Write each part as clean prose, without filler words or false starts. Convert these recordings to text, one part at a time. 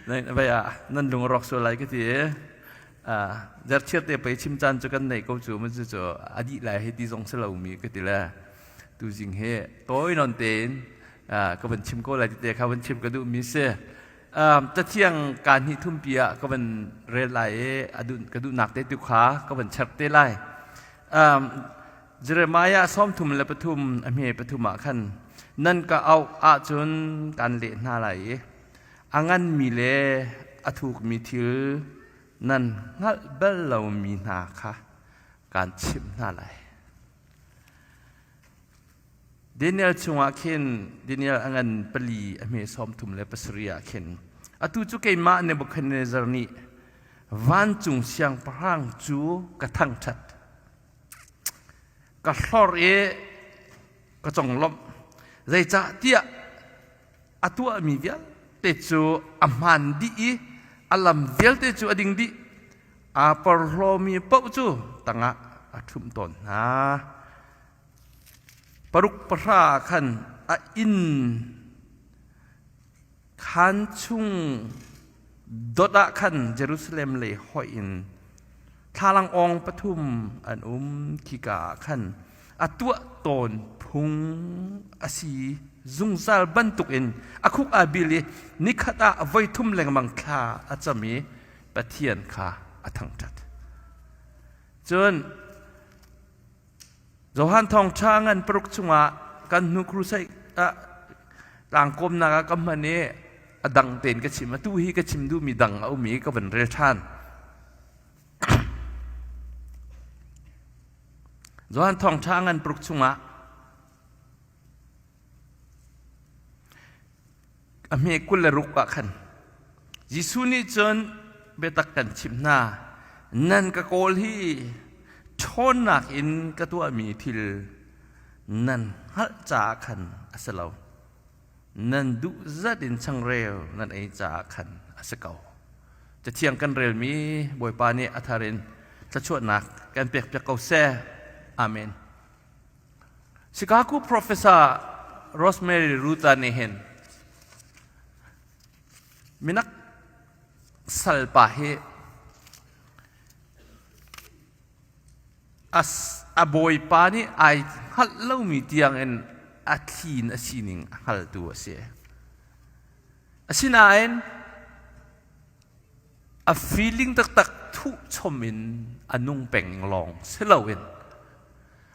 Vai ah nan lung rawk sual lai ka ti i zerchiar te pei chim caan cu kan neih ko cu mun cu a dih lai hei ti zong si lomi ka ti le tuzing hi tawi non tein ka van chim ko lai ti te kha van chim ka duhmi si. Cathiang kaa hnih thumpi ah ka van rel lai i ka duhnak te tu kha ka van cherk te lai. Jeremiah 33 a hme pathum ah khan nan ka auh ahcun kan leh hna lai i a nganmi le a thukmi thil nan hngalh bal lomi hna kha kaan chimh hna lai. Daniel chungah khin Daniel a ngan pali a hme 37 ah khin atu cu keimah Nebuchadnezzar nih vancung siangpahrang cu ka thangṭhat ka hlor i ka conglawmh zeicahtiah a tuahmi vialte cu a hmaan dih i a lam vialte cu a ding dih aa porhlawmi paoh cu tangah a ṭhumh tawn hna. Paruk pahra ah khan a inn khaan chung dot ah khan Jerusalem lei hoih in thlalang awng pathum an um. Khika ah khan a tuah tawn phung a si zungzal bantukin a khuk aa bil i nikhat ah voi thum lengmang thla a cam i Pathian kha a thangṭhat. Cun Johan Thawngṭha ngan paruk chungah kan hnu crusade ah tlangkawmnak ah ka hman i a dang tein ka chim. Atu hi ka chim duhmi dang a um i ka van rel ṭhan. Johan Thawngṭha ngan paruk chungah a hme 26 ah khan Jesuh nih cun biatak kan chimh hna nan ka kawl hi ṭhawnnak in ka tuahmi thil nan hngalh caah khan a si lo nan duh zat in changreu nan ei caah khan a si ko cathiang kan relmi Bawipa nih a thar in thluachuahnak kan pekpiak ko seh amen Chicago Professor Rosemary Ruta nih hin minak salpa hi a bawipa nih ai hngalh lomi tiangin a thli in a sining a hngaltu a si. Asinain a feeling taktak thuh chom in a nung peng lawng si loin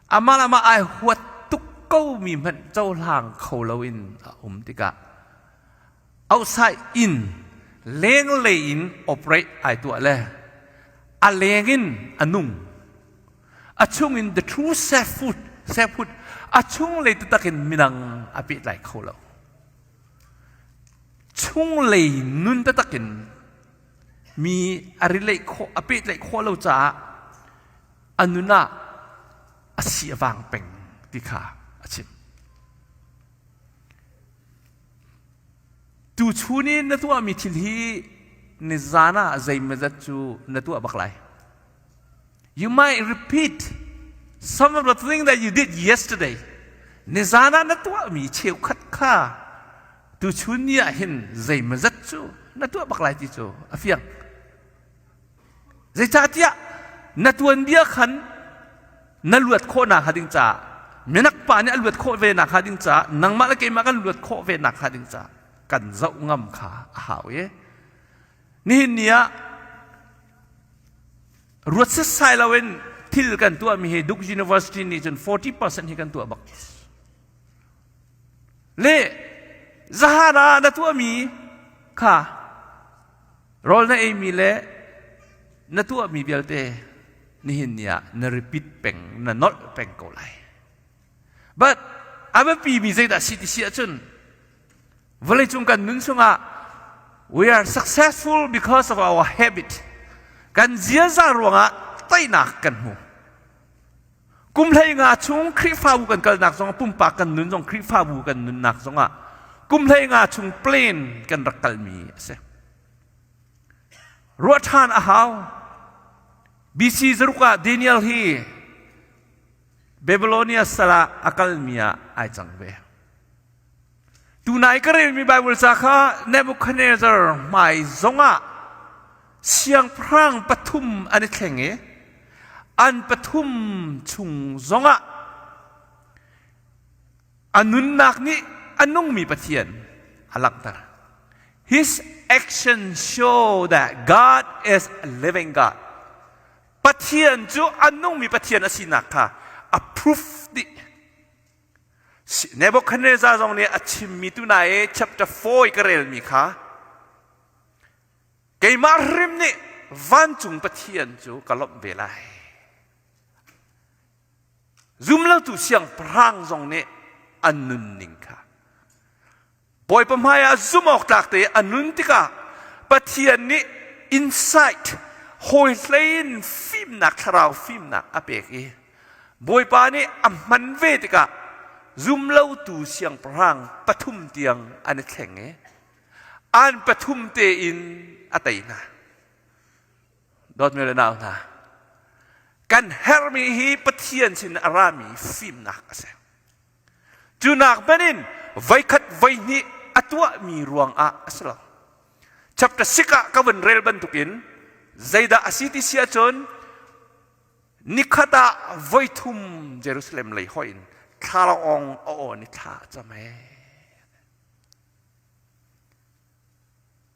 amah le amah ai huat tuk komi hmanh cohlang kho loin a um tikah outside in lenglei in operate ai tuah le a leng in a nung a chung in the true selfhood selfhood a chunglei taktak in midang a pehtlai kho lo Chunglei nun taktak in mi a relate khawh a pehtlaih khawh lo caah a nun ah a si a vang peng ti kha a chim. Tuchun i na tuahmi thil hi nizan ah zeimawzat cu na tuah bak lai. You might repeat some of the things that you did yesterday. Nizan ah na tuahmi cheukhat kha tuchun ni ah hin zeimawzat cu na tuah bak lai ti cu a fiang. Zeicahtiah na tuanbia khan na luat khawhnak hnga ding caah minak pa nih a luat khawh ve nak hnga ding caah nangmah le keimah kan luat khawh ve nak hnga ding caah kan zoh ngam kha a hau i nihin ni ah Ruat setsai loin thil kan tuahmi hi Duke University nih cun 40% hi kan tuah bak. Le zahan ah na tuahmi kha rawl na eimi le na tuahmi vialte nihin ni ah na repeat peng na nolh peng ko lai. But a biapimi zeidah si ti si ahcun Vawleicung kan nun chungah we are successful because of our habit. Kan ziaza ruangah teinak kan hmu. Kum hlei nga chung Khrihfabu kan kalnak zong pumpak kan nun zong Khrihfabu kan nunnak zongah kum hlei nga chung plane kan rak kalmi a si. Ruah ṭhan a hau. BC zaruk ah Daniel hi Babylonia sal ah a kalmi ah ai cang ve. Tunai ka relmi Bible ca kha Nebuchadnezzar hmai zongah siangpahrang pathum an i thleng i an pathum chung zongah a nunnak nih a nungmi Pathian a langhter. His actions show that God is a living God. Pathian cu a nungmi Pathian a sinak kha a proof dih. Nebuchadnezzar zong nih a chimmi tu na i chapter 4 i ka relmi kha keimah hrim nih vancung Pathian cu ka lawmh ve lai. Zumlotu siangpahrang zong nih an nunning kha Bawipa hmaiah zumh awk tlak te a nun tikah Pathian nih insight hawi hlei in fimnak thlarau fimnak a pek i Bawipa nih a hman ve tikah zumlotu siangpahrang pathum tiang an i thleng i an pathum tein a tei hna. Dawtmi le nau hna, kan herhmi hi Pathian sin a rami fimnak a si. Cu nak hmanh in voikhat voihnih a tuahmi ruangah a si lo. Chapter 6 ah ka vun rel bantukin zeidah a si ti si ahcun nikhat ah voithum Jerusalem lei hoih in thlalaawng a awn i thla a cam ee.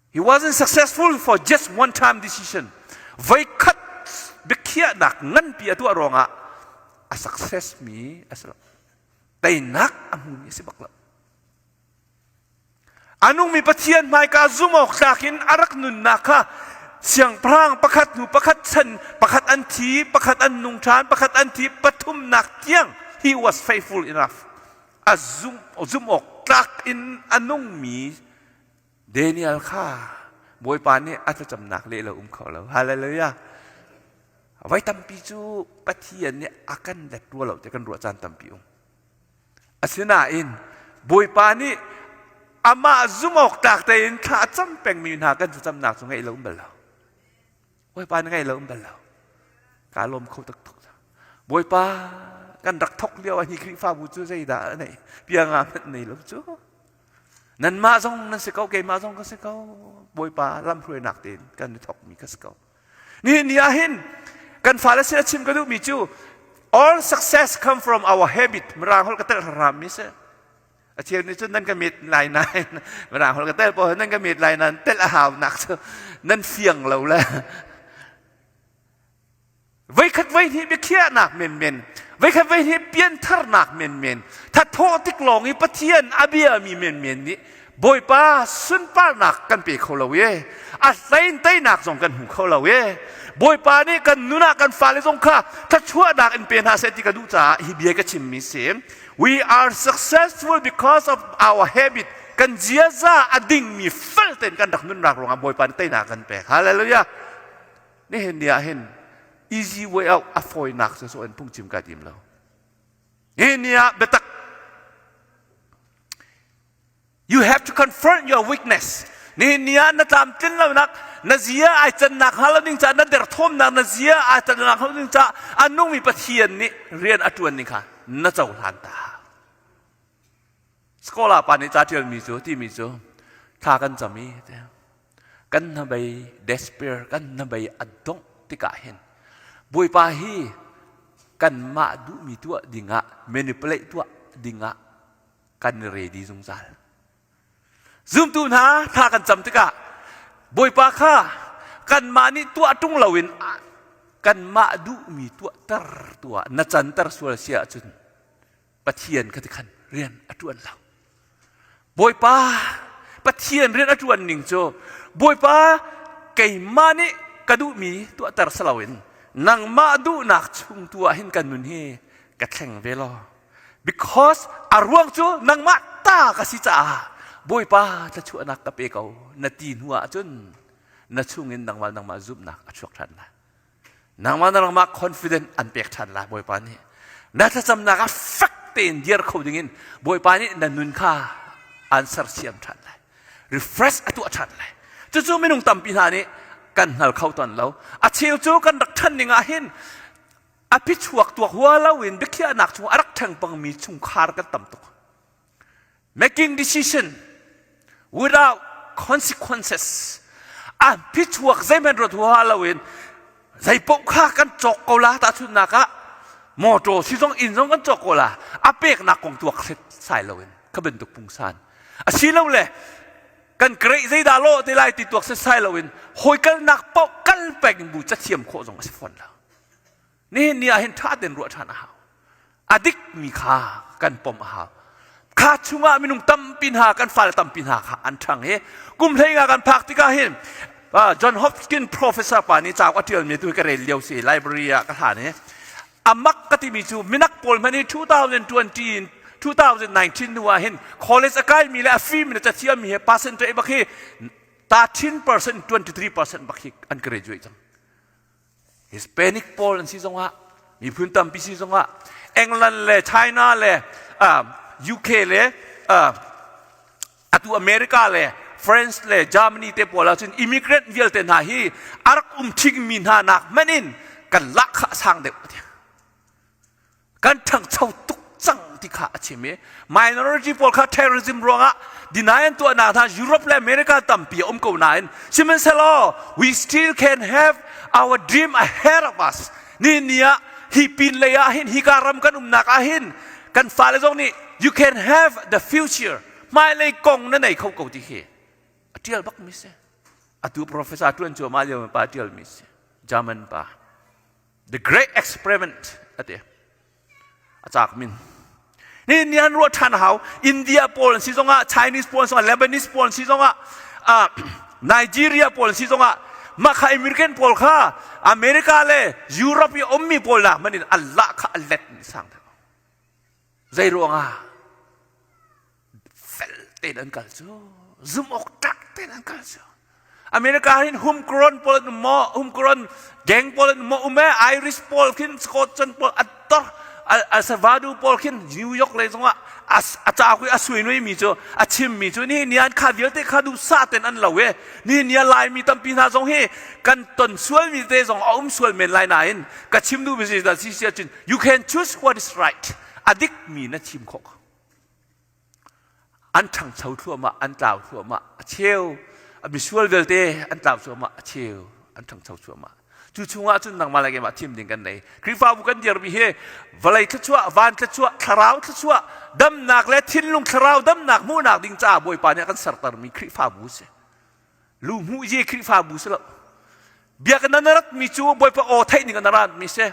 He wasn't successful for just one time decision. Voikhat biakhiahnak nganpi a tuah ruangah a success mi a si lo. Teinak a hmumi a si bak lo. A nungmi Pathian hmaika zum awk tlak in a rak nunnak kha siangpahrang pakhat hnu pakhat chan pakhat an thi, pakhat an nung ṭhan, pakhat an thi, pathumnak tiang he was faithful enough. A zum, zum awk tlak in a nungmi Daniel kha Bawipa nih a thlacamnak leh lo um kho lo. Hallelujah. Voi tampi cu Pathian nih a kan let rua lo ti kan ruah caan tampi um. Asinain Bawipa nih amah zumawk tlak tein thla a cam pengmi hna kan thlacamnak cu ngaih lo um bal lo. Bawipa na ngaih lo um bal lo. Kaa lawm kho taktuk. Bawipa kan rak thok lio ah hi Khrihfabu cu zeidah a neih? Pianga hmanh nei lo cu. Nanmah zong nan si ko, keimah zong ka si ko. Bawipa lamhruainak tein kan i thokmi ka si ko. Nihin ni ah hin kan fale sin a chim ka duhmi cu all success come from our habit. Mirang holh ka telh hram mi si. A cheu nih cun nan ka mit lai nain mirang holh ka tel pawl nan ka mit lai nain telh a hau nak cu nan fiang lo le voikhat voihnih biakhiahnak menmen voikhat voihnih piantharnak menmen thatthawh tik lawng i Pathian a biami menmen nih Bawipa sunparnak kan pe kho lo e a hlein teinak zong kan hmu kho lo e Bawipa nih kan nun ah kan fale zong kha thluachuahnak in pe hna seh ti ka duh caah hi bia ka chimmi si We are successful because of our habit. Kan ziaza a dingmi fel tein kan rak nunnak ruangah Bawipa nih teinak kan pek. Hallelujah. Nihin ni ah hin easy way out a fawinak cu so in phungchim ka tim lo. Nihin ni ah biatak You have to confront your weakness. Nihin ni ah na tlamtlin lonak, na zia ai cannak hnga lo ding caah, na derthawmnak na zia ai cannak hnga lo ding caah a nungmi Pathian nih rian a ṭuan ning kha na cohlan ta. Scholar pa nih ca ṭialmi cu timi cu thla kan cam i kan hnabei despair kan hnabei a dongh tikah hin Bawipa hi kanmah duhmi tuah dingah manipulate tuah dingah kan i ready zungzal. Zumtu hna thla kan cam tikah Bawipa kha kanmah nih tuah ṭung loin kanmah duhmi tuahter tuah na canter sual si ahcun Pathian kha tikhan rian a ṭuan lo. Bawipa Pathian rian a ṭuan ning cu Bawipa keimah nih ka duhmi tuahter si loin nangmah duhnak chung tu ah hin kan nun hi ka thleng ve law Because a ruang cu nangmah ta ka si caah Bawipa thluachuahnak ka pe ko na ti hnu ah cun na chungin nangmah nangmah zumhnak a chuak ṭhan lai. Nangmah nangmah confident an pek ṭhan lai Bawipa nih. Na thlacamnak ah fek tein dir kho dingin Bawipa nih na nun kha an sersiam ṭhan lai. Refresh a tuah ṭhan lai. Cucu minung tampi hna nih kan hngal kho tawn lo. A cheu cu kan rak ṭhan ning ah hin a phichuak tuak hua loin biakhiahnak chung a rak ṭheng pangmi chungkhar kan tam tuk. Making decision without consequences. A phichuak zeihmanh ruat huaha loin zeipaoh kha kan cawk ko la tahchunhnak ah motor si zong inn zong kan cawk ko la a peknak kong tuak hret sai loin kha bantuk pungsan asilole kan great zeidah lawh te lai ti tuak setsai loin hawi kalnak paoh kal peng bu cathiam khawh zong a si fawn lo. Nihin ni ah hin ṭha tein ruah ṭhan a hau. A dikmi kha kan pom a hau. Kha chungah minung tampi hna kan fale tampi hna kha an ṭhang i kum 15 kan phak tikah hin John Hopkins professor pa nih cauk a ṭialmi tu hi ka rel lio si library ah ka hlan i amak ka timi cu minak pawl hmanh hi 2020 in 2019 hnu ah hin college a kaimi le a fim le cathiammi he percentage bak hi 13% 23% bak hi an graduate cang. Hispanic pawl an si zongah miphun tampi si zongah England le China le UK le atu America le France le Germany te pawl ahcun immigrant vialte hna hi a rak um ṭhingmi hna nak hmanh in kan lahkhah sang deuh. Kan ṭhangcho tuk cang ti kha a chim i minority pawl kha terrorism ruangah deny an tuahnak hna Europe le America tampi a um ko nain sihmanhsehlaw we still can have our dream ahead of us. Ni ni ah hi pin lei ah hin hika ram kan umnak ah hin kan fale zong nih you can have the future, hmailei kong na nei kho ko ti hi a ṭial bak mi si. Atu professor ṭuan cuahmah lio pa ṭial mi si, German pa. The Great Experiment ati. A cak min. Ni ni an ruah ṭhan hau. India pawl an si zongah, Chinese pawl an si zongah, Lebanese pawl an si zongah, Nigeria pawl an si zongah, mah kha American pawl kha America le Europe i ummi pawl nak hmanh in Allah kha a let ni sang deuh. Zei ruangah? Fel tein an kal cu. Zum awk tlak tein an kal cu. America hin homegrown pawl an um maw? Homegrown gang pawl an um maw? Um eh Irish pawl khin Scotland pawl a tor Salvador pawl khin New York lei zongah a cauk i a suinui mi cu a chim mi cu ni nian kha vialte kha duh sa ten an lo e ni nia Laimi tampi hna zong hi kan ton sual mi te zong a um sual men lai nain ka chim duh mi si si si cun you can choose what is right, a dik mi na chim khawh. An ṭhangcho thluahmah, an tlau thluahmah. A cheu a misual vialte an tlau thluahmah, a cheu an ṭhangcho thluahmah. Cu chungah cun nangmah le keimah thim ding kan nei. Khrihfabu kan dirmi hi vawlei thluachuah, van thluachuah, thlarau thluachuah, damnak le thinlung thlarau damnak hmuhnak ding caah Bawipa nih a kan sertermi Khrihfabu si. Lu hmuh ye Khrihfabu si lo. Biakinn na rat mi cu Bawipa aw theih ning na rat mi si.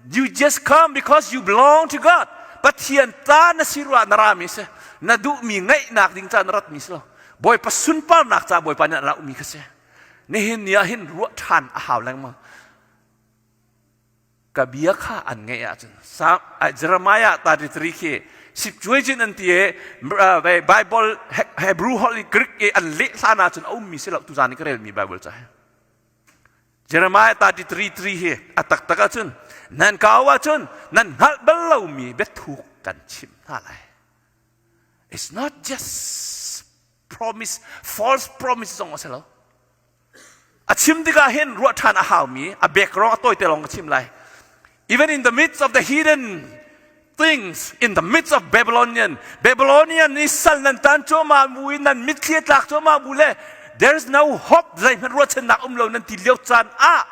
You just come because you belong to God. Pathian ta na si ruah na ra mi si. Na duh mi ngaihnak ding ca na rat mi si lo. Bawipa sunparnak ca Bawipa nih a ra mi kha si. Nihin ni ah hin ruah ṭhan a hau lengmang. Ka bia kha an ngaih ahcun Jeremiah 33 khi Septuagint an ti i Bible Hebrew holh i Greek i an leh hlan ahcun a ummi si lo. Tuzaan i ka relmi Bible ca hi Jeremiah 33 hi a taktak ahcun nan kau ahcun nan hngalh bal lomi biathuk kan chimh hna lai. It's not just promise, false promise zong a si lo. A chim tikah hin ruah ṭhan a haumi a background a tawite lawng ka chim lai. Even in the midst of the hidden things, in the midst of Babylonian, Babylonian nih sal nan tan cuahmah bu in nan mitthli a tlak cuahmah bu le there is no hope, zeihmanh ruahchannak um lo nan ti lio caan ah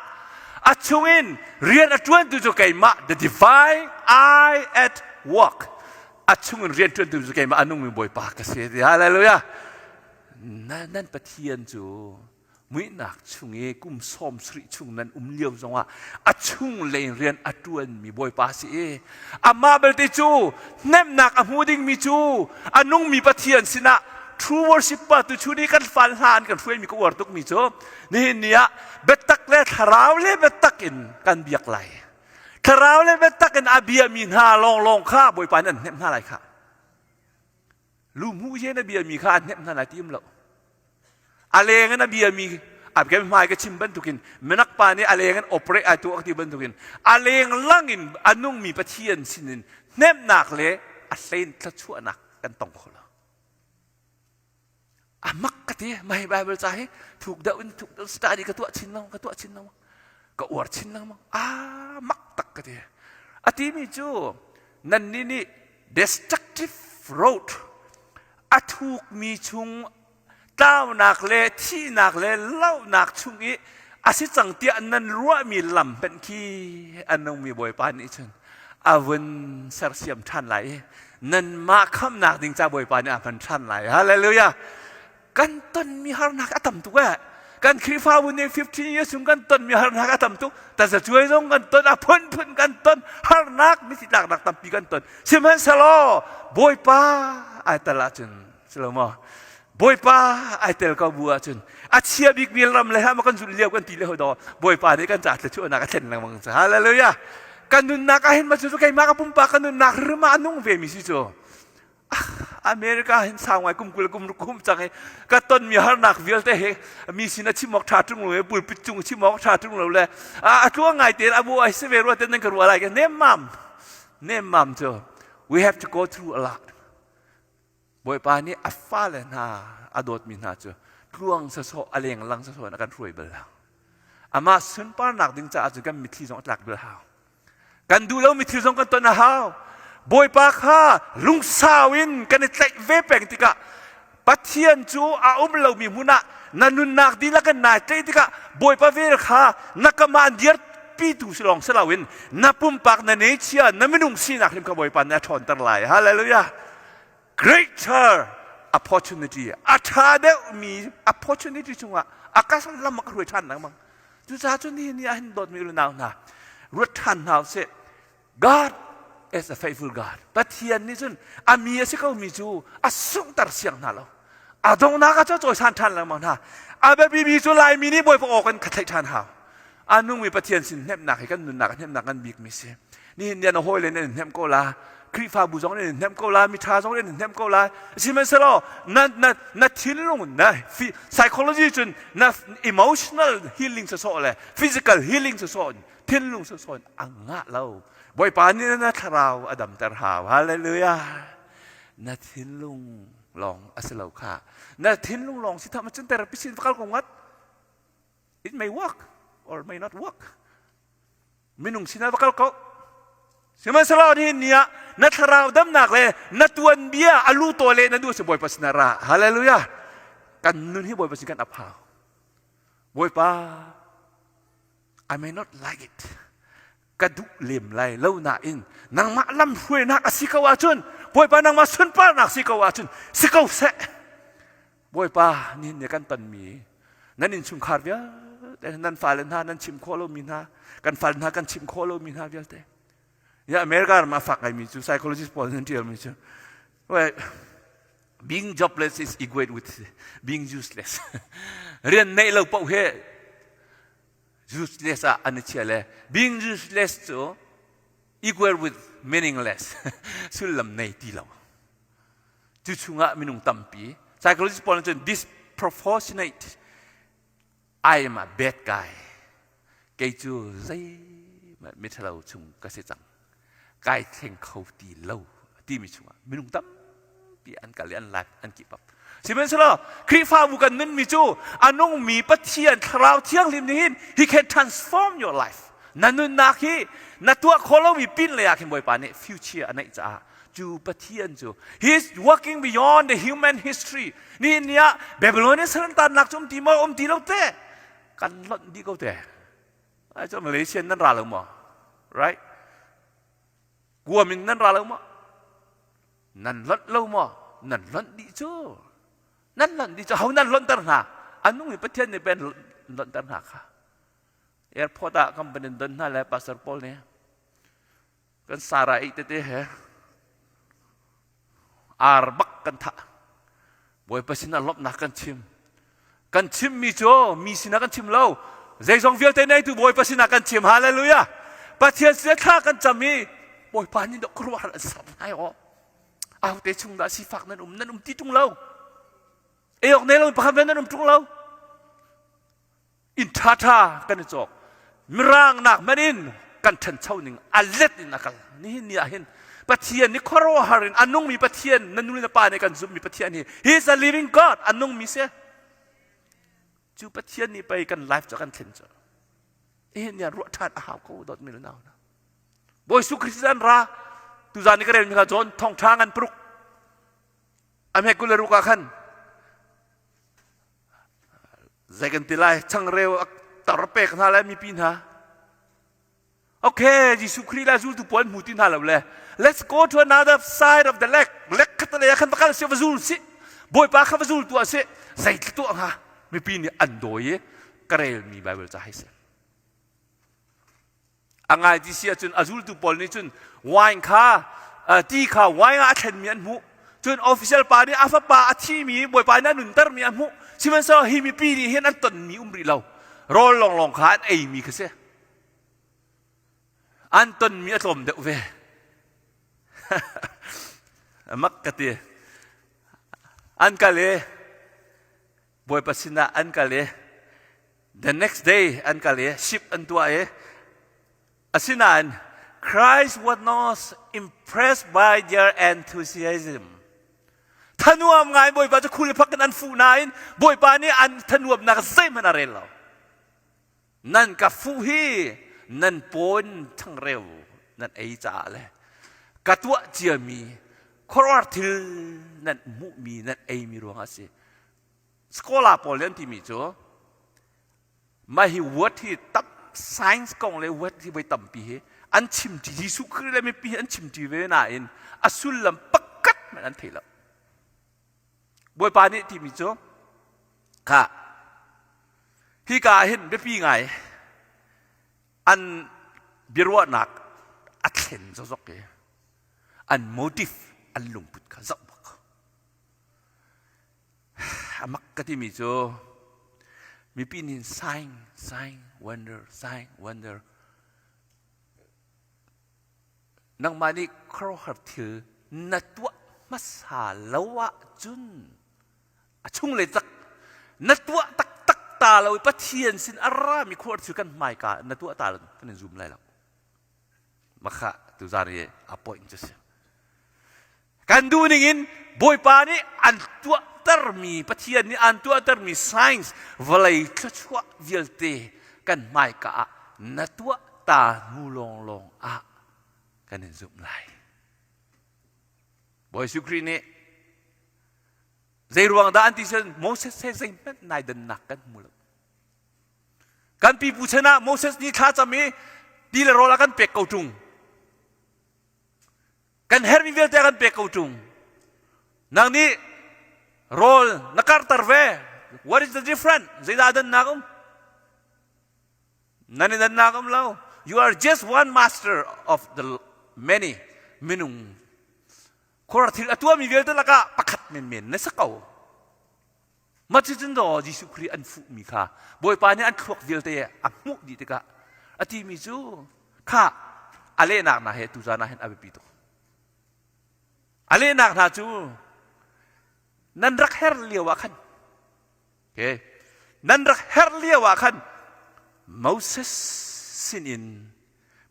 a chungin rian a ṭuantu cu keimah, the divine eye at work, a chungin rian ṭuantu cu keimah a nungmi Bawipa ka si. Hallelujah. Nan Pathian cu muihnak chung i kum 70 chung nan um lio zongah a chung lei rian a ṭuanmi Bawipa si i amah belte cu hnemhnak a hmu dingmi cu a nungmi Pathian sinah true worship pa tu chu ni kan fal hna an kan hruaimi ka uar tukmi cu nihin ni ah biatak le thlarau le biatak in kan biak lai, thlarau le biatak in a biami hna lawnglawng kha Bawipa nih an hnemh hna lai kha. Lu hmuh ye na biami kha an hnemh hna lai ti um lo. A leng in a biami a kan hmai ka chim bantukin minak pa nih a leng in operate ai tuah ti bantukin a leng lang in a nungmi Pathian sinin hnemhnak le a hlein thluachuahnak kan tong kho lo. A mak ka ti mai Bible ca hi thuk deuh in thuk deuh study ka tuah chin lengmang, ka tuah chin lengmang, ka uar chin lengmang. A mak tak ka ti. A timi cu nannih nih destructive road. A thukmi chung tlaunak le thihnak le lohnak chung i a si cang tiah nan ruahmi lam hmanh khi a nungmi Bawipa nih cun a vun sersiam ṭhan lai i nanmah khamhnak ding ca Bawipa nih a hman ṭhan lai. Hallelujah! Kan tonmi harnak a tam tuk eh. Kan Khrihfabu nih 15 years chung kan tonmi harnak a tam tuk. Tazacuai zong kan ton, a phunphun kan ton, harnak mithi tlaknak tampi kan ton. Sihmanhsehlaw Bawipa ai tel ahcun si lo maw? Bawipa ai tel ko bu ahcun a chia bikmi ram le ha kan zulh lio kan ti le hoi daw Bawipa nih kan ca thluachuahnak a thlen lengmang cu. Hallelujah. Kan nunnak ah hin ma cu keimah ka pumpak ka nunnak rim ah a nung ve mi si cu. America hin sau ngai kum 20 kum kum cang i ka tonmi harnak vialte hi mi sin a chim awk ṭha ṭung lo le pulpit cung chim awk ṭha ṭung lo le a tluang ngai tein a bu ai si ve rua ten nan ka ruah lai ka nemmam nemmam cu we have to go through a lot. Bawipa nih a fale hna a dawtmi hna cu tluang sawsawh a lenglang sawsawh in a kan hruai bal lo. Amah sunparnak ding caah cun kan mitthli zong a tlak bal hau. Kan duh lomi thil zong kan ton a hau. Bawipa kha lungsau in kan i tlaih ve peng tikah Pathian cu a um lomi hmun ah na nunnak dihlak in nai tlaih tikah Bawipa vel kha na kamah an dirpitu si lawng si loin na pumpak na nechia na minung sinak hrim kha Bawipa nih a ṭhawnter lai. Hallelujah! Greater opportunity a ṭha deuhmi opportunity chungah a ka lam a ka hruai ṭhan lengmang. Cucaah cun nihin ni ah hin dawtmi u nau hna ruat ṭhan hna usih. God is a faithful God. Pathian nih cun a mi a si komi cu a sunghter siang hna lo. A donghnak ah cun cawisan ṭhan lengmang hna. A biapimi cu Laimi nih Bawipa aw kan kha theih ṭhan hau. A nungmi Pathian sin hnemhnak hi kan nunnak ah hnemhnak ngan bikmi si. Nihin ni ah na hawile nih an hnemh ko la. Khrihfabu zong nih an hnemh ko la. Miṭha zong nih an hnemh ko la. Sihmanhsehlaw na, na, na thinlung na psychology cun na emotional healing sawsawh le physical healing sawsawh in thinlung sawsawh in a ngah lo. Bawipa nih na thlarau a damter hau. Hallelujah. Na thinlung lawng a si lo kha. Na thinlung lawng si tham cun therapy sin va kal ko ngat. It may work or may not work. Minung sinah va kal ko. Sihmanhsehlaw nihin ni ah na thlarau damnak le na tuanbia a lu taw le na duh si Bawipa sinah ra. Hallelujah. Kan nun hi Bawipa sin kan ap hau. Bawipa, I may not like it. Ka duh lem lai lo nain nangmah lam hruainak a si ko ahcun Bawipa nangmah sunparnak si ko ahcun si ko seh. Bawipa nihin ni kan tonmi nan innchungkhar vialte nan fale hna nan chim khawh lomi hna kan fale hna kan chim khawh lomi hna vialte ya America ram a fak ngaimi cu psychologist pawl nan ṭialmi cu well, being jobless is equate with being useless. Rian neih lo paoh he useless ah an i chia le being useless cu equal with meaningless. Sullam nei ti lo. Cu chungah minung tampi psychologist pawl nih cun disproportionate I am a bad guy. Kei cu zeihmanh miṭhalo chung ka si cang. Kai thleng kho ti lo timi chungah minung tampi an kal i an life an keep up. Sihmanhsehlaw Khrihfabu kan nunmi cu a nungmi Pathian Thlarau Thianghlim nih hin he can transform your life. Na nunnak hi na tuah khawh lomi pin lei ah khin Bawipa nih future a neih caah cu Pathian cu he is working beyond the human history. Nihin ni ah Babylonian sarantannak cu um ti maw um ti lo te kan lonh dih ko te. Ai cu Malaysia nan ra lo maw? Right? Guam in nan ra lo maw? Nan lonh lo maw? Nan lonh dih cu. Nan lonh dih cu. Ho nan lonhter hna? A nung mi Pathian nih pen lonhter hna kha. Airport ah company don hna le Pastor Paul nih kan sara ei tete he ar bak kan thah. Bawipa sinah lawmhnak kan chim. Kan chimmi cu mi sinah kan chim lo. Zeizong vialte neitu Bawipa sinah kan chim. Hallelujah. Pathian sinah thla kan cam i Bawipa nih khuaruahhar an ser lai aw. Ahote chung dah sifak nan um nan um ti ṭung lo. Ei awk nei lo pakhat nan um ṭung lo. Inn ṭhaṭha kan i cawk. Mirang nak hmanh in kan ṭhancho ning a let in a kal. Nihin ni ah hin Pathian nih khuaruahhar in a nungmi Pathian na nu le na pa nih kan zumhmi Pathian hi He is a living God a nungmi si. Cu Pathian nih pei kan life cu kan thlen cu. Nihin ni ah ruah ṭhan a hau ko dawtmi le nau hna. Bawi Jesuh Christ an ra tuzaan ni ka relmi kha John thawngṭha ngan paruk. A hme 26 ah khan zei kan ti lai changreu a tar pek hna lai mipi hna. Okay, Jesuh Khrih le zultu pawl hmu ti hna lo le let's go to another side of the lake. Lake khat lei ah khan va kal si va zul si. Bawipa kha va zul tuah si. Zei tuah hnga? Mipi nih an dawi i ka relmi Bible ca hei si. A ngai ti si ahcun a zultu pawl nih cun wine kha ti kha wine ah a thlenmi an hmuh. Cun official pa nih a fapa a thimi Bawipa nih a nuntermi a hmuh. Sihmanhsehlaw hi mipi nih hin an tonmi um rih lo. Rawl lawnglawng kha an eimi kha si. An tonmi a tlawm deuh ve. Mak ka ti. An kal i Bawipa sinah an kal i the next day an kal i ship an tuah i asinain Christ was not impressed by their enthusiasm. Thanuam ngai Bawipa cu khul phak in an fuh nain Bawipa nih an thanuamnak zeihmanh a rel lo. Nan ka fuh hi nan pawn changreu nan ei caah le ka tuah ciami khuaruahhar thil nan hmuhmi nan eimi ruangah a si. Scholar pawl nih an timi cu mah hi word hi tam science kong le word hi voi tampi hi an chimṭi Jesuh Khrih le mipi hi an chimṭi ve nain a sullam pakhat hmanh an thei lo. Bawipa nih timi cu kha hika ah hin biapi ngai an biaruahnak a thlen zokzok i an motive an lungput kha zoh bak. A mak ka timi cu mipi nih sign, sign, wonder, sign, wonder. Nangmah nih khuaruahhar thil na tuah hmasa lo ahcun a chunglei tak na tuah taktak ta lo i Pathian sin a rami khuaruahhar thil kan hmaika na tuah ta lo kan in zum lai lo. Makha tuzan i a point cu si. Kan duh ning in Bawipa nih an tuahtermi, Pathian nih an tuahtermi science vawlei thluachuah vialte kan hmaika ah na tuah ta hnu lawnglawng ah kan in zumh lai. Bawi Jesuh Khrih nih zei ruang dah an ti cun Moses he zeihmanh nai dannak kan hmu lo. Kan pipu chan ah Moses nih thla cam i ti le rawl a kan pek ko ṭung. Kan herhmi vialte a kan pek ko ṭung. Nang nih rawl na karter ve. What is the difference? Zeidah dannak um? Nan i dannak um lo. You are just one master of the many minung. Khuar thil a tuahmi vialte lakah pakhat menmen na si ko. Mah cucun daw Jesuh Khrih an fuhmi kha Bawipa nih an thluak vialte a hmuh dih tikah a timi cu kha a lehnak hna he tuzan ah hin a biapi tuk. A lehnak hna cu nan rak her lio ah khan okay, nan rak her lio ah khan Moses sinin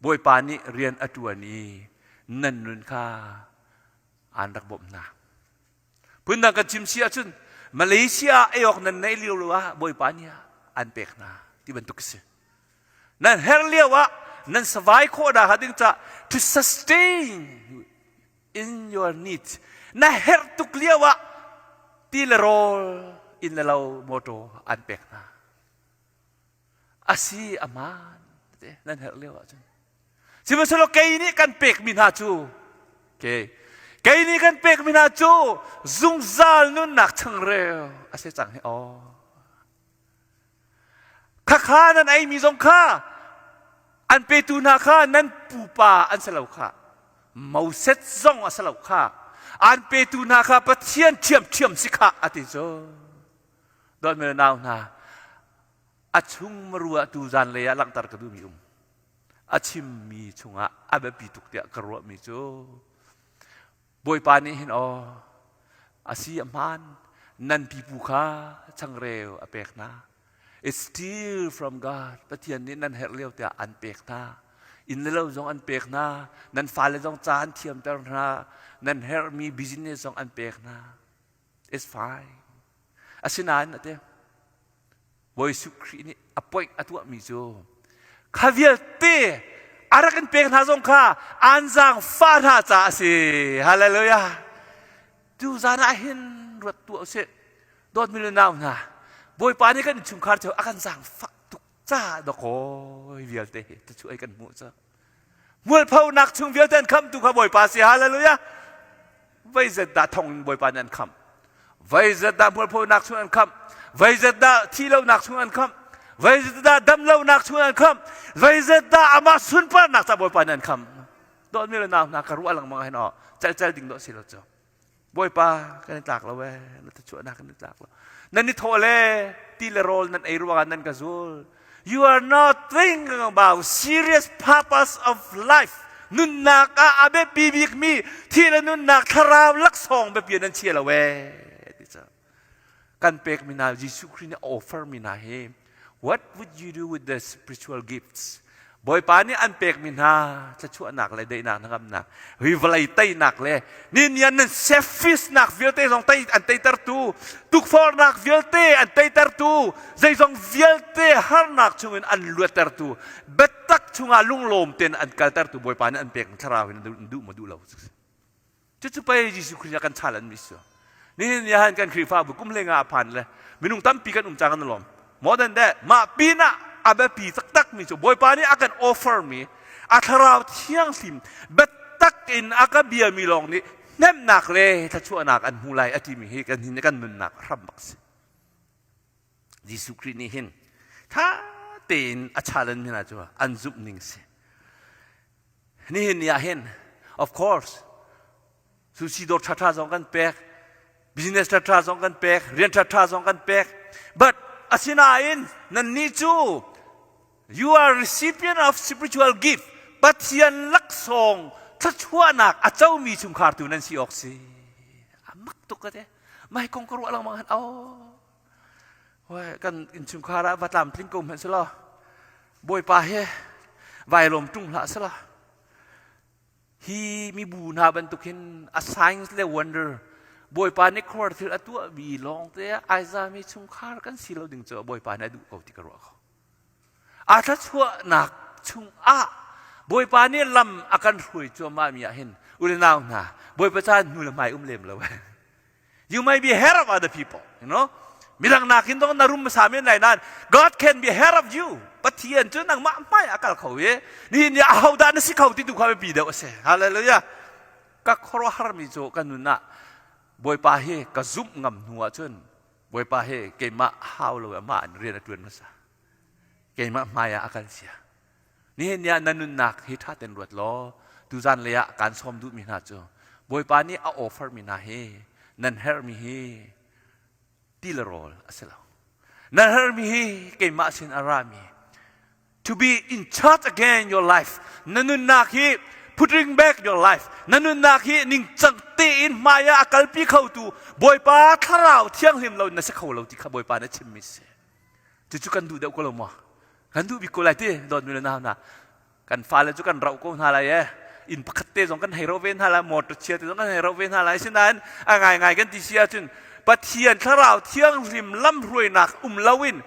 Bawipa nih rian a ṭuan i nan nun kha aan rak bawmh hna. Phundang kan chim si ahcun Malaysia ah ei awk nan neih lio lo ah Bawipa nih an pek hna ti bantuk a si. Nan her lio ah nan survive khawh dah ding ca to sustain in your needs. Na herh tuk lio ah ti le rawl inn le lo motor an pek hna. Asi aman nan herh lio ahcun. Sihmanhsehlaw kei nih kan pekmi hna cu okay, kei nih kan pekmi hna cu zungzal nunnak changreu a si cang hi aw. Khakha nan eimi zong kha an petu hna kha nan pupa an si lo kha Moses zong a si lo kha an petu hna kha Pathian ṭhiamṭhiam si kha a ti cu. Dawtmi le nau hna a chung marua tu zan lei ah langhter ka duhmi um. A chimmi chungah a biapi tuk tiah ka ruahmi cu Bawipa nih hin aw a si a hmaan nan pipu kha changreu a pek hna. It's still from God. Pathian nih nan herh lio tiah an pek hna. Inn le lo zong an pek hna. Nan fale zong ca an thiamter hna. Nan herhmi business zong an pek hna. It's fine. Asinain a ti Bawi Jesuh Khrih nih a point a tuahmi cu kha vialte a rak in pek hna zong kha an zaangfah hna caah a si. Hallelujah. Tu zan ah hin. ruat tuah usih. Dawtmi le nau hna, Bawipa nih kan innchungkhar cu a kan zaangfah tuk ca dakaw vialte hi cu ai kan hmuh cu. Mualphonak chung vialte an khamtu kha Bawipa si. Hallelujah. Voi zat dah thong in Bawipa nih an khamh. Voi zat dah mualphonak chung an khamh. Voi zat dah thihlonak chung an khamh. Voi zat dah damlonak chung an khamh. Voi zat dah amah sunparnak ca Bawipa nih an khamh. Dawtmi le nau hna ka ruah lengmang hin aw cal ding dawh si lo cu. Bawipa kan i tlak lo ee na thuchuahnak kan i tlak lo. Nan i thawh le ti le rawl nan ei ruangah nan ka zul. You are not thinking about serious purpose of life. Nunnak ah a biapi bikmi thi le nunnak thlarau laksawng biapi nan chia lo ee. Ti cu. Kan pekmi hna Jesuh Khrih nih a offer mi hna hi what would you do with the spiritual gifts? Bawipa nih an pekmi hna thluachuahnak le daihnak hnangamnak, hi vawlei teinak le ninian nan selfishnak vialte zong tei an teitertu, tukforhnak vialte an teitertu, zeizong vialte harnak chungin an luattertu, biatak chungah lunglawm tein an kaltertu Bawipa nih an pekmi thlarau hin an duh maw duh lo. Cucu pei Jesuh Khrih kan challenge mi si. Nihin ni han kan Khrihfabu kum le nga a phan le minung tampi kan um cang kan lawm. More than that, mah pinah a biapi taktak mi cu Bawipa nih a kan offer mi a thlarau thianghlim biatak in a ka bia mi lawng nih hnemhnak le thluachuahnak an hmu lai a timi hi kan hin kan nunnak hram bak si. Jesuh Khrih nih hin tha tein a challenge mi hna cu an zumh ning si. Nihin ni ah hin of course sushi dawr ṭhaṭha zong kan pek, business ṭhaṭha zong kan pek, rian ṭhaṭha zong kan pek. But asinain nannih cu you are recipient of spiritual gift. Pathian laksawng thluachuahnak a comi chungkhar tu nan si awk si. A mak tuk ka te. Mai kong ka ruah lengmang han oh. Kan innchungkhar ah va tlamtling ko hmanh selaw Bawipa he vai lawm ṭung hlah selaw hi mibu hna bantuk hin a signs le wonder Bawipa nih khuar thil a tuahmi lawng te ai zami chungkhar kan si lo ding cu Bawipa nih a duh ko ti ka ruah ko. A thluachuahnak chungah Bawipa nih lam a kan hruai cuahmah mi ah hin u le nau hna Bawipa caan hnu le hmai um lem lo. You might be ahead of other people, you know. Midang nakin dong na rum hmasa men lai nain God can be ahead of you. Pathian cu nangmah hmai a kal kho i nihin ni ahodah na si kho ti tu kha biapi deuh a si. Hallelujah. Ka khuaruahhar mi cu ka nun ah Bawipa hi ka zumh ngam hnu ahcun Bawipa hi keimah hau lo amah in rian a ṭuan hmasa. Keimah hmai ah a kan sia. Nihin ni ah na nunnak hi ṭha tein ruat law tuzan lei ah kaan sawm duhmi hna cu Bawipa nih a offer mi hna hi nan herhmi hi ti le rawl a si lo. Nan herhmi hi keimah sin a rami to be in charge again your life na nunnak hi putting back your life na nunnak hi ningcang tein hmai ah a kalpi khotu Bawipa thlarau thianghlim lo na si kho lo ti kha Bawipa nih a chimmi si. Cucu kan duh deuh ko lo maw? Kan duh bik ko lai ti dawtmi le nau hna. Kan fale cu kan rauh ko hna lai e. Inn pakhat te zong kan hei roh ve hna lai, motor chia te zong kan hei roh ve hna lai. Sinain a ngaingai kan ti si ahcun Pathian thlarau thianghlim lamhruainak um loin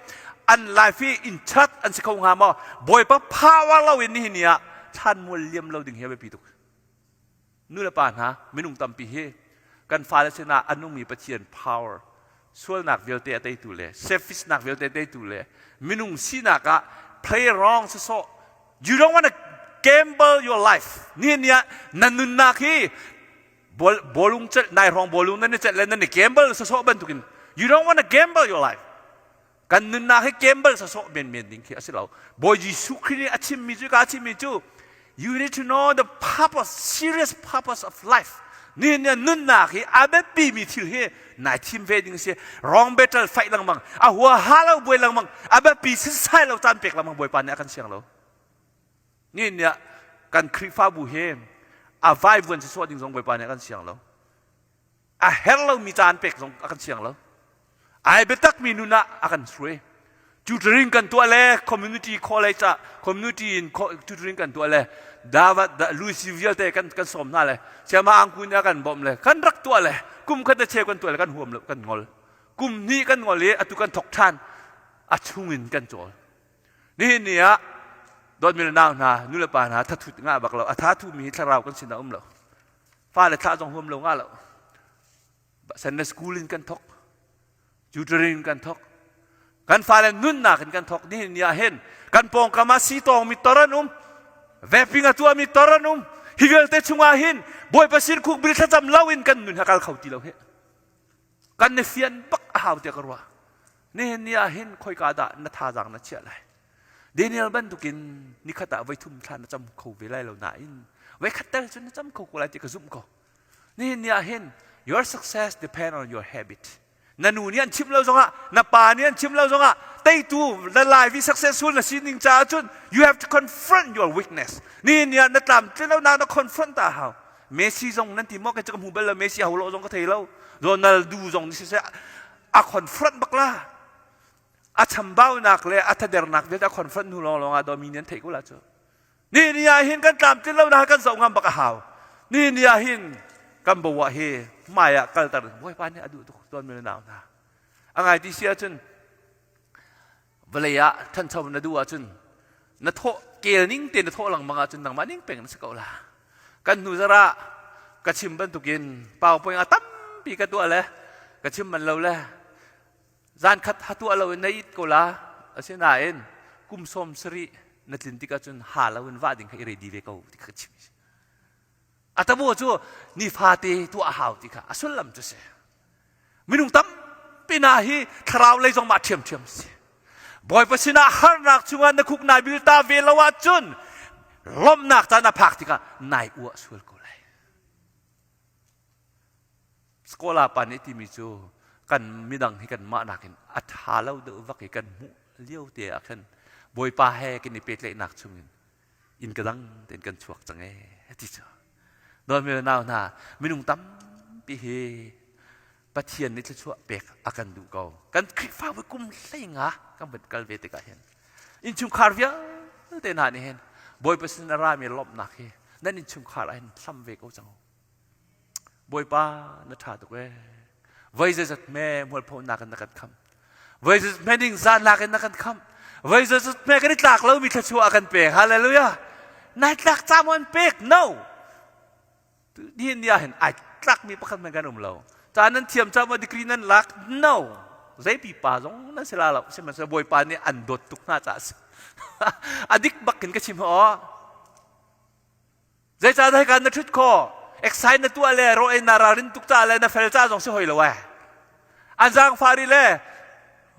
an life hi in chat an si kho hnga maw? Bawipa power loin nihin ni ah thlanmual liam lo ding hi a biapi tuk. Nu le pa hna, minung tampi hi kan fale sinah a nungmi Pathian power, sualnak vialte a teitu le selfishnak vialte a teitu le minung sinak ah play wrong sawsawh you don't want to gamble your life. Nihin ni ah na nunnak hi bawlung celh nai hrawng bawlung nan i celh le nan i gamble sawsawh bantukin you don't want to gamble your life. Kan nunnak hi gamble sawsawh menmen ding khi a si lo. Bawi Jesuh Khrih nih a chimmi cu ka chimmi cu you need to know the purpose, serious purpose of life. Nihin ni nunnak hi a biapimi thil hi nai thim ve ding si. Wrong battle fight lengmang, a hua ha lo buai lengmang, a biapi sisai lo caan pek lengmang Bawipa nih a kan siang lo. Nihin ni ah kan Khrihfabu hi a vaivuan sisawh ding zong Bawipa nih a kan siang lo. A herh lomi caan pek zong a kan siang lo. Ai biatakmi nun ah a kan hruai. Tutoring kan tuah le community college ah community in tutoring kan tuah le Davat Louis vialte kan kan sawm hna le Siama angku nih a kan bawmh le kan rak tuah le kum khat le cheu kan tuah le kan huam lo kan ngol. Kum hnih kan ngol i atu kan thok ṭhan a chungin kan cawl. Nihin ni ah dawtmi le nau hna nu le pa hna thathut ngah bak lo a tha thumi hi thlarau kan sinah um lo. Fale thlah zong huam lo ngah lo. Sunday school in kan thok. Tutoring kan thok. Kan fale nunnak in kan thok. Nihin ni ah hin kan pawngkam ah sitawng mi tor an um. Vaping a tuah mi tor an um. Hi vialte chungah hin Bawipa sin khukbil thlacam lo in kan nun ha kal kho ti lo hi. Kan ni fian bak a hau tiah ka ruah. Nihin ni ah hin khoika dah na thazaang na chiah lai? Daniel bantukin nikhat ah voithum thla na cam kho ve lai lo nain voikhat tel cun na cam kho ko lai ti ka zumh ko. Nihin ni ah hin your success depend on your habit. Na nu nih an chim lo zongah, na pa nih an chim lo zongah, teitu na life i successful na sining caah cun you have to confront your weakness. Nihin ni ah na tlamtlin lo nak na confront ta hau. Messi zong nan ti maw kei cu ka hmu bal lo Messi ho lo zong ka thei lo. Ronaldo zong ni siseh a confront bak la. A chambaunak le a thadernak vialte a confront hnu lawng lawng ah dawmi nih an theih ko la cu. Ni ni ah hin kan tlamtlin lo na kan zoh ngam bak a hau. Ni ni ah hin kan bawa hi hmai ah kalter Bawipa nih a duh tuk tuan mi nau hna. A ngai ti si ahcun vawlei ah thancho na duh ahcun na thawh kel ning te na thawh lengmang ahcun nangmah ning peng na si ko la. Kan hnu zarah ka chim bantukin PowerPoint a tampi ka tuah le ka chim man lo le Zankhat ha tuah lo in na it ko la. Asinain kum 70 na tlin tikah cun ha lo in vah ding kha i ready ve ko ti kha ka chim. A tabo cu nifate tuah a hau ti kha a sullam cu si. Minung tampi na hi thlarau lei zong mah ṭhiamṭhiam si. Bawipa sinah harnak chungah na khuk nai bil ta ve lo ahcun lawmhnak caan a phak tikah nai uah sual ko lai. Skola pa nih timi cu kan midang hi kan mah nakin a ṭha lo deuh vak i kan hmuh lio te ah khan Bawipa he kan i pehtlaihnak chungin inn ka dang tein kan chuak cang ee ti cu. Dawtmi le nau hna, minung tampi hi Pathian nih thluachuah pek a kan duh ko. Kan Khrihfabu kum 15 kan van kal ve tikah hin innchungkhar vialte hna nih hin Bawipa sin a rami lawmhnak hi nan innchungkhar ah hin hlam ve ko cang u. Bawipa na ṭha tuk ee. Voi zeizat hme mualphonak in na kan khamh. Voi zeizat hme ningzahnak in na kan khamh. Voi zeizat hme kan i tlak lomi thluachuah a kan pek. Hallelujah. Nai tlak ca maw an pek? No. Nihin ni ah hin ai tlakmi pakhat hmanh kan um lo. Ca nan thiam ca maw degree nan lak? No. Zei pipa zong nan si la lo. Sihmanhsehlaw Bawipa nih an dawt tuk hna caah a si. A dik bak in ka chim aw. Zeicahdah hika na ṭhut khawh? Exercise na tuah le rawl ei na ralrin tuk caah le na fel ca zong si hoi lo eh. An zaangfah rih le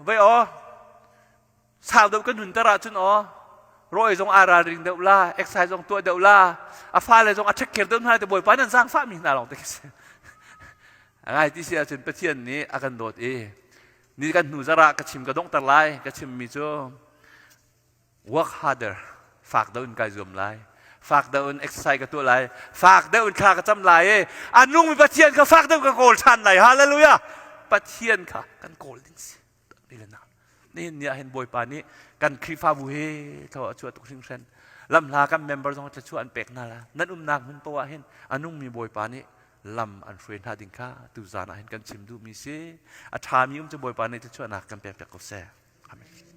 vei aw sau deuh kan hunter ahcun aw rawl ei zong aa ralring deuh la, exercise zong tuah deuh la, a fale zong a take care deuh hna te Bawipa nan zaangfah mi hna lawng te khi si. A ngai ti si ahcun Pathian nih a kan dawt i ni kan hnu zarah ka chim ka donghter lai ka chimmi cu Work harder. Fak deuh in kai zuam lai. Fak deuh in exercise ka tuah lai. Fak deuh in thla ka cam lai i a nungmi Pathian kha fak deuh ka kawl ṭhan lai. Hallelujah. Pathian kha kan kawl ding si. Nihin ni ah hin Bawipa nih kan Khrihfabu hi thlaw a chuah tuk hringhran. Lamhla kan member zong thluachuah an pek hna la. Nan umnak hmun poah hin a nungmi Bawipa nih lam an hruai hna ding kha tuzan ah hin kan chim duhmi si. A ṭhami um cu Bawipa nih thluachuahnak kan pek piak ko seh. Amen.